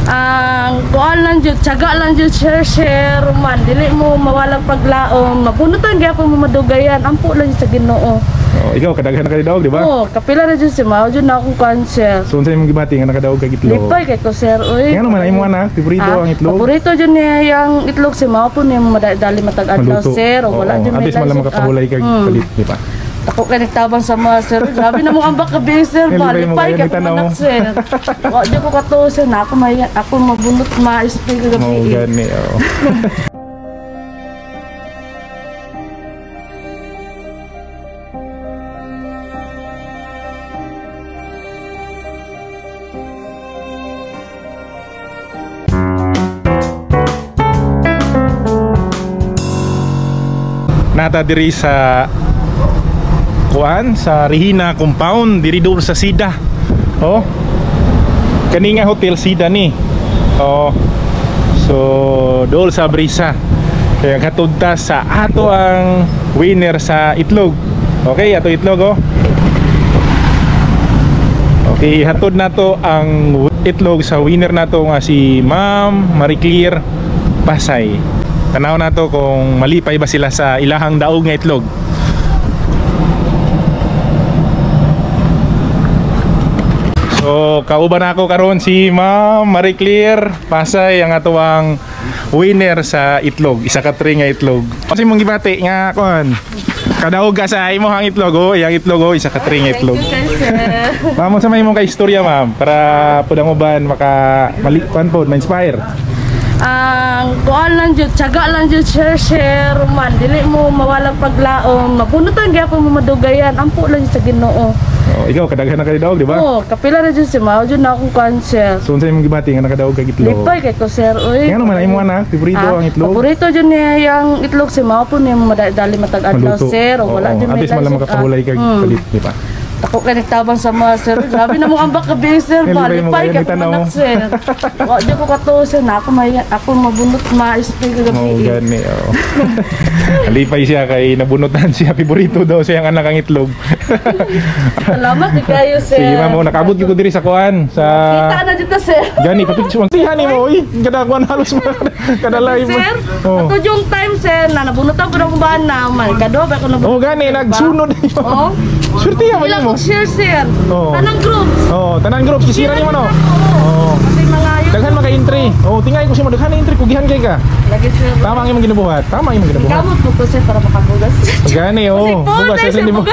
Ang kuan lang jud, tiyaga lang jud, share share man, dili mo mawalang paglaom, mabunutan gyapon mo madugayan, ampo lang jud sa Ginoo. Oh, ikaw kadaghan na ka daog, di ba? Oh, kapila na jud si mao jud na akong cancer. So unsa imong gibati nga nakadaog kag itlog? Lipay kay ko, sir, oy. Ngano man imong anak, paborito ang itlog? Paborito jud niya yang itlog si mao po niya madali matag adlaw, sir, o wala jud may At least man lang makapahulay kag palit, di ba? Ako kay nagtabang sa mga sir. Grabe na mo ambak ka sir. Lipay kay anak sir. Wa di ko kato sir na ako may ako mabunot ma-spray kagabi. Mao gani, oo. Nata diri sa kuan sa Regina compound diri dool sa Sida. Oh. Kani nga hotel Sida ni. Oh. So dool sa Brisa. Kaya katud ta sa ato ang winner sa itlog. Okay, ato itlog oh. Okay, hatod nato ang itlog sa winner nato nga si Ma'am Marie Claire Pasay. Tanaw nato kung malipay ba sila sa ilahang daog nga itlog. So, kauban ako karon si Ma'am Marie Claire Pasay ang atuang winner sa itlog, isa ka tray nga itlog. Kasi mong gibati nga kuan. Kadaog ka sa imong itlog oh, iyang itlog oh, isa ka tray nga itlog. Ma'am, unsa may imong ka istorya ma'am para pud ang uban maka mali kuan pod, ma-inspire? Ang kuan lang jud, tiyaga lang jud, share share man, dili mo mawalang paglaom, mabunutan gyapon mo madugayan, ampo lang jud sa Ginoo. Oh, ikaw kadaghan na ka daog, di ba? Oh, kapila na jud si mao jud na akong cancer. So unsa imong gibati nga nakadaog kag itlog? Lipay kay ko sir, oy. Ngano man imong anak, paborito ang itlog? Paborito jud niya yang itlog si mao po niya madali matag adlaw sir, o wala jud may. At least man lang makapahulay kag palit, di ba? Ako kay nagtabang sa mga sir. Grabe na mo ambak ka sir. Lipay kay anak sir. Wa di ko kato sir na ako may ako mabunot ma-spray kagabi. Mao gani, oo. Lipay siya kay nabunutan siya, paborito daw siyang anak ang itlog. Salamat kayo sir. Sige ma'am, nakabot gyud ko diri sa kuan sa kita na jud ta sir. Gani papicture. Siya nimo oy, kada kuan halos kada live. Sir, ato yung time sir na nabunutan pud akong bana man. Kado ba ko nabunot. Oh gani nagsunod. Oh. Swerte man mo. Share sir. Oh. Tanang groups. Oh, tanang groups kisira nimo no. Oh. Kasi mga yun. Daghan maka-entry. Oh, tingay ko siya mo daghan entry kugihan kay ka. Lagi sir. Tama ang imong ginabuhat. Tama ang imong ginabuhat. Kamot po ko sir para makabugas. Gani oh. Bugas sa nimo.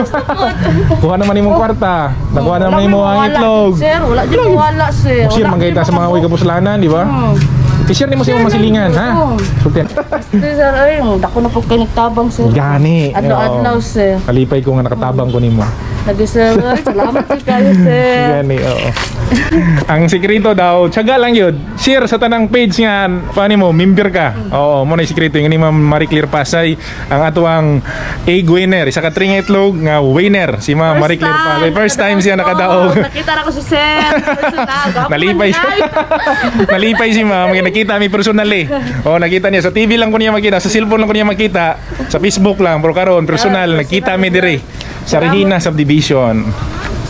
Kuha naman imong kwarta. Nakuha naman imo ang itlog. Sir, wala jud wala sir. Share man kay ta sa mga way kapuslanan, di ba? I-share nimo sa imong masilingan, ha? Sultian. Sir, ay, dako na po kay nagtabang sir. Gani. Adlaw-adlaw sir. Kalipay ko nga nakatabang ko nimo. Lagi sir, salamat kayo sir. Gani, oo. Ang sikreto daw, tiyaga lang yun. Share sa tanang page nga, paano mo, member ka. Oo, mo na yung sikreto. Yung ni Ma'am Marie Claire Pasay, ang atuang egg winner. Isa ka tring itlog nga winner. Si Ma'am Marie Claire Pasay. First time siya nakadaog. Nakita na ko si sir. Nalipay siya. Nalipay si Ma'am. Nakita mi personal eh. Oo, nakita niya. Sa TV lang ko niya makita. Sa cellphone lang ko niya makita. Sa Facebook lang. Pero karon personal, nakita mi dire. Sa Regina Subdivision.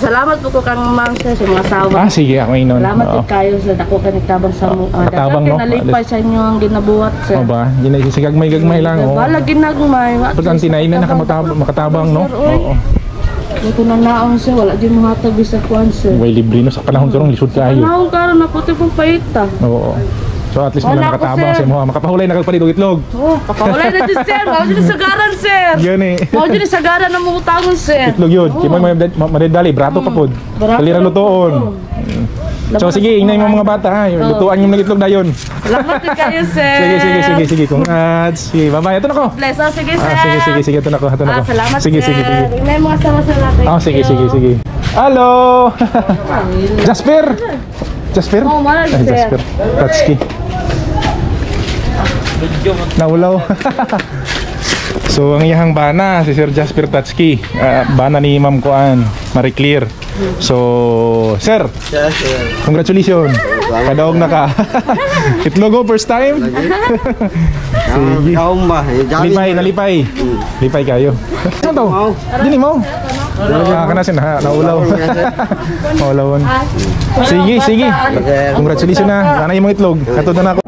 Salamat po ko kang ma'am sir sa mga asawa. Ah, sige, ako inon. Salamat po kayo sa dako ka nagtabang sa mo. Katabang, no? Nalipay sa inyo ang ginabuhat sir. O ba? Gagmay-gagmay lang. Oh. Wala ginagmay. Pero ang tinay na makatabang, no? Oo. Ito na naon sir, wala din mohatag sa kuan sir. Way libre no sa panahon karon lisod kaayo. Panahon karon na puti pong paita. Oo. So at least wala nakatabang sa imo, makapahulay na kag palit og itlog. Oh, kapahulay na jud sir. Mao jud sagaran sir. Yan eh. Mao jud sagaran na mo utangon sir. Itlog yun. Kay mo madali, brato pa pod. Dali ra lutoon. So sige, ingnan mo mga bata ha. Lutuan yung itlog dayon. Salamat kayo sir. Sige, sige, sige, sige. Congrats. Sige, bye-bye. Ito na ko. Bless. Oh, sige sir. Sige, sige, sige. Ito na ko. Ito na ko. Salamat sige, sir. Sige, sige. Ingnan mo asawa sir. Oh, sige, sige, sige. Hello. Jasper. Jasper? Oh, mahal, Ay, sir. Jasper. Tatsuki. Naulaw. So, ang iyahang bana, si Sir Jasper Tatsuki. Bana ni Ma'am Kuan, Marie Claire. So, sir. Yes, sir. Congratulations. Kadaog na ka. Itlogo first time? Sige. Kaum ba? Lipay, nalipay. Lipay kayo. Ano to? Dini mo. Ah, kana siya na naulaw. Naulawon. Sige, sige. Congratulations na. Ana imong itlog. Katod na nako.